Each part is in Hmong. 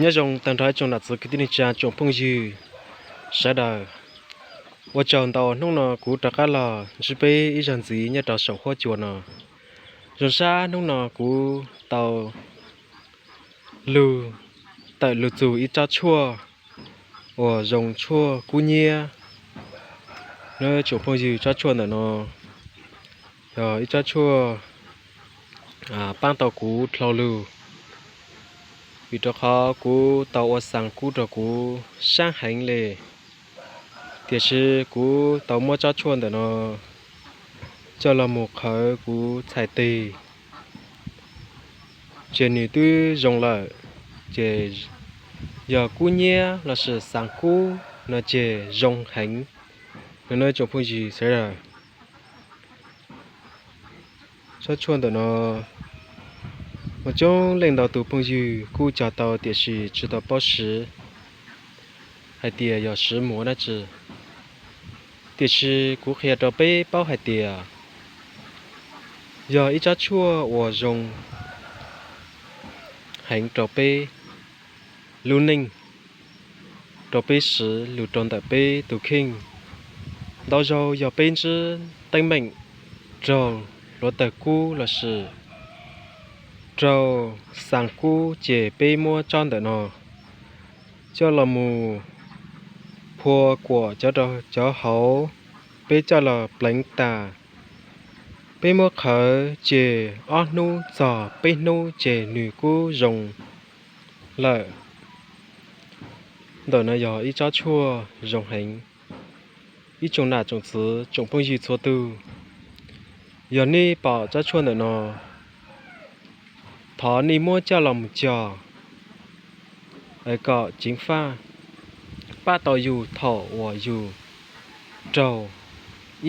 Nyob zoo tag nrho ib tsoom nam txiv kwv tij neej tsa tsoom phooj ywg sawv daws. Ua tsaug ntau hnub no kuv rov qab los ntsib peb ib zaug ntxiv nyob rau saum huab cua no. Zoo sab hnub no kuv tau lug tawm lug txug ib tsob tshuaj uas zoo tshuaj kub nyiab. Nyob tsoom phooj ywg, tsob tshuaj ntawm no yog ib tsob tshuaj paab tau kuv dlhau lug, vim rau qhov kuv tau ua xaa kub rau kuv saab heev le. Tiam sis kuv tau muab tsob tshuaj ntawm no coj los mus qhawv kuv txhais tes, ces nws twb zoo lawm. Ces yog kub nyiab lossis xaa kub no ces zoo heev no nawb tsoom phooj ywg sawv daws. Tsob tshuaj ntawm no muaj coob leej ntau tus phooj ywg kuj cog tau tiam sis tsis tau paub siv hais tias yog siv mus ua dab tsi. Tiam sis kuv qhia rau peb paub hais tias yog ib tsob tshuaj uas zoo heev rau peb lub neej, rau peb siv lug rau ntawm peb tus kheej. Ntau zaug yog peb ntsib teeb meem raug hluav taws kub lossis raug xaa kub ces peb muab tsob ntawm no coj los mus phua kuam cov hauv, peb coj los pleev tas, peb muab qhawv ces ob hnub txog peb hnub ces nws kuj zoo lawm. Ntawm no yog ib tsob tshuaj zoo heev. Ib tsoom nam tsoom txwv tsoom phooj ywg txhua tug, yog nej pom tsob tshuaj ntawm no, thov nej muab coj los mus cog kom ceev faj, pab tau yus thaum uas yus raug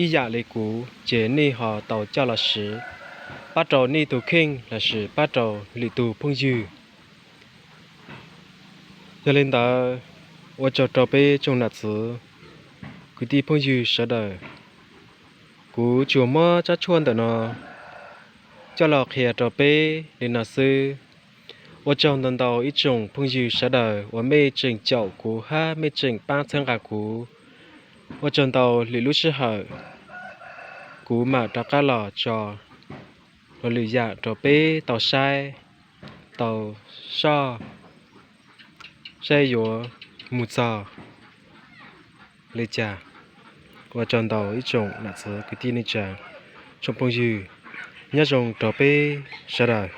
ib yam li kuv ces nej ho tau coj los siv pab rau nej tus kheej lossis pab rau lwm tus phooj ywg. Yog li ntawd, ua tsaug rau peb tsoom nam txwv kwv tij phooj ywg sawv daws. Kuv tsuas muab tsob tshuaj ntawm no coj los qhia rau peb li no xwb. Ua tsaug ntau ntau ib tsoom phooj ywg sawv daws uas mej tseem caum kuv hab mej tseem pab txhawb nqa kuv. Ua tsaug ntau, lwm lub sij hawm kuv mam rov qab los tso lwm yam rau peb tau saib, tau soj, saib yuav mus txog li cas. Ua tsaug ntau ib tsoom nam txwv kwv tij neej tsa, tsoom phooj ywg, nyob zoo rau peb sawv daws.